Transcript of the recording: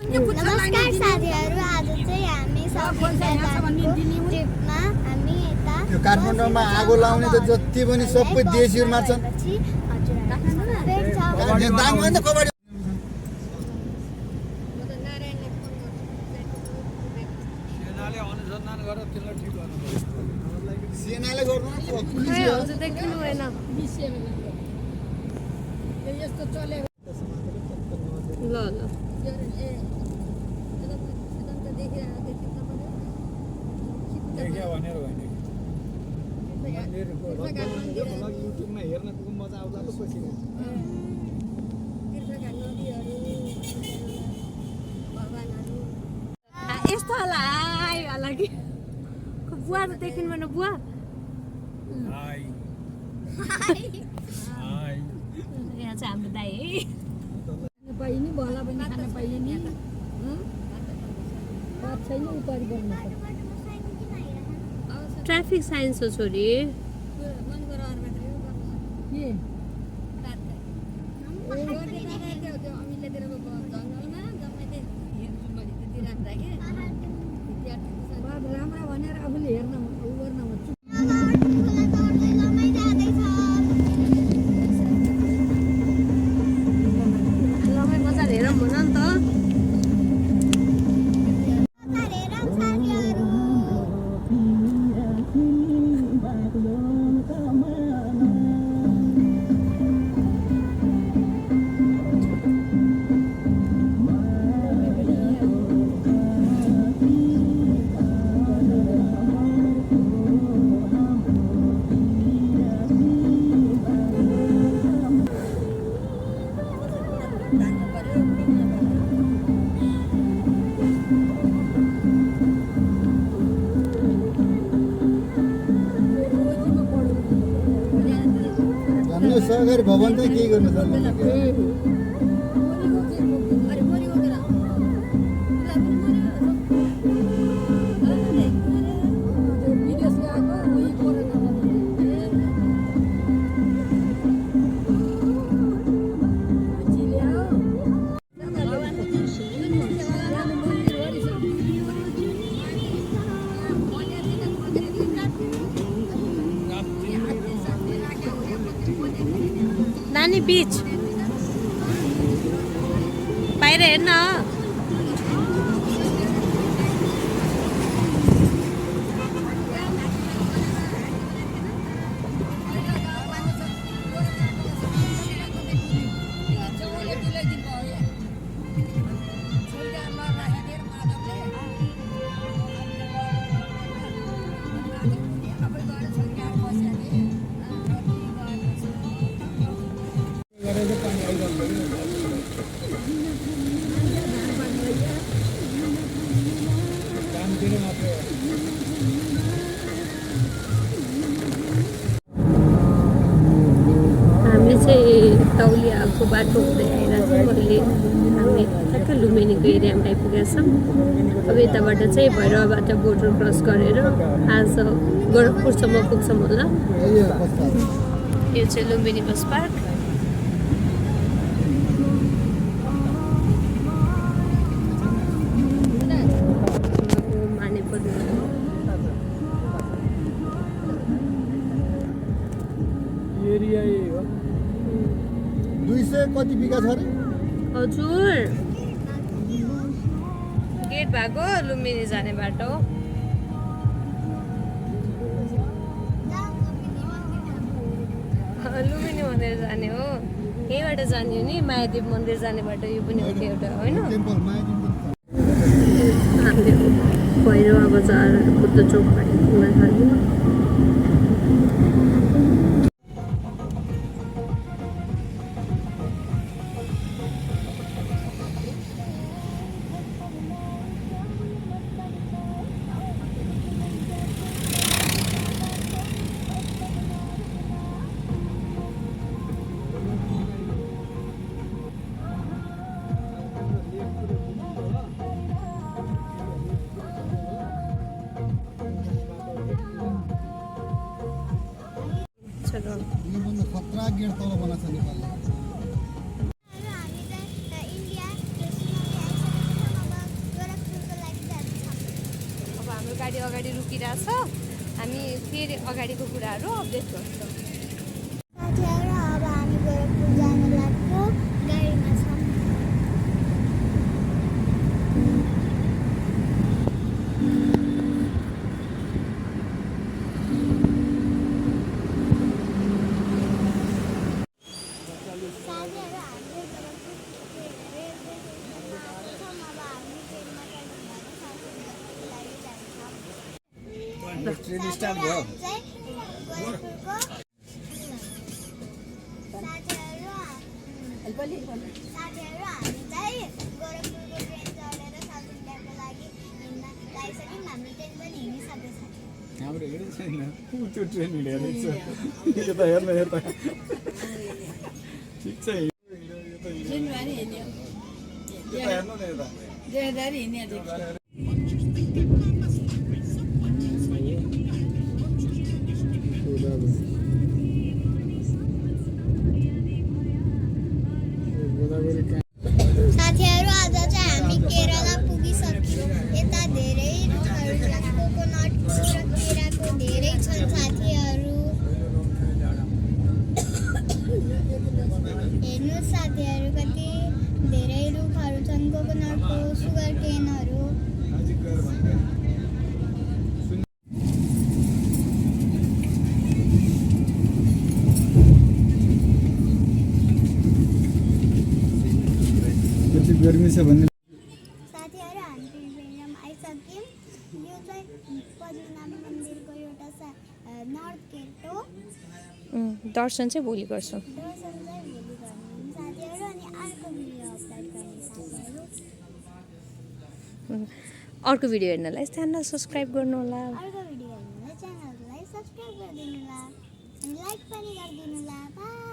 नमस्कार साथीहरू, आज चाहिँ हामी साउथ इन्डिया जानेको ट्रिपमा हामी यता यो काठमाडौँमा आगो लाउने त जति पनि सबै देशीहरुमा छन्। सेनाले अनुसन्धान गरेर त्यसलाई ठिक गर्नु सेनाले गर्नु हजुर देखिनु हैन यस्तो चले ल ल देखियो भनेर होइन युट्युबमा हेर्नको मजा आउँला त पछि यस्तो होला होला कि बुवा त देखिनु भएन बुवा हाय यहाँ चाहिँ हाम्रो दाइ है पाइने नि भला पनि खान पाइने नि बात छैन उपारी गर्नु ट्राफिक साइन्स हो छोरी राम्रा भनेर आफूले हेर्न उ गर्न लमै मजाले हेरौँ भन नि त सरकारी भवन चाहिँ के गर्नु सक्दैन नानी बीच बाहिर हेर्न तौलियाको बाटो हुँदै आइरहेको अहिले हामी ठ्याक्कै लुम्बिनीको एरियामा आइपुगेका छौँ। अब यताबाट चाहिँ भैरवबाट बोर्डर क्रस गरेर आज गोरखपुरसम्म पुग्छौँ होला। यो चाहिँ लुम्बिनी बस पार्क। एरिया यही हो 200 कति बिगा छ रे हजुर गेट भएको लुम्बिनी जाने बाटो लुम्बिनी मन्दिर जाने हो यहीबाट जाने हो नि मायादेव मन्दिर जाने बाटो यो पनि हो कि एउटा होइन हामीले भैरवा बजार बुद्ध चौकबाट घुम्न थाल्यौँ खतरा गेट तल बनाएको छ नेपालले। गाडी अगाडि रुकिरहेछ हामी फेरि अगाडिको कुराहरू अपडेट गर्छौँ साथीहरू अब हामी गोरखपुर जान लाग्यो गाडीमा छौँ साथीहरू हामीले गोरखपुर रेलवे स्टेसनमा आएको छौँ अब हामी ट्रेनमा चढ्नुभएको साथीहरूको लागि जान्छौँ ट्रेन स्टार्ट भयो गोरखपुरको साथीहरू हामी चाहिँ गोरखपुरको ट्रेन चढेर साउथ इन्डियाको लागि हिँड्न लागिसक्यौँ हाम्रो ट्रेन पनि हिँडिसकेको छ हाम्रो हेरेको छैन त्यो ट्रेन हिँडेको छ यो त हेर्न हेर्दा ठिक छ यो त हेर्नु न यता साथीहरू आज चाहिँ हामी केरला पुगिसक्यौँ यता धेरै रुखहरू छन् कोकोनट र केराको धेरै छन् साथीहरू हेर्नुहोस् साथीहरू कति धेरै रुखहरू छन् कोकोनटको सुगर केनहरू कति गर्मी छ भन्ने साथीहरू हामी ट्रेनमा आइसक्यौँ यो चाहिँ पद्मनाभ मन्दिरको एउटा नर्थ गेट हो दर्शन चाहिँ भोलि गर्छौँ दर्शन चाहिँ भोलि गर्ने साथीहरू अनि अर्को भिडियो अपलोड गर्ने साथीहरू अर्को भिडियो हेर्नलाई च्यानल सब्सक्राइब गर्नु होला अर्को भिडियो हेर्नुलाई च्यानललाई सब्सक्राइब गरिदिनु होला अनि लाइक पनि गरिदिनु होला बाई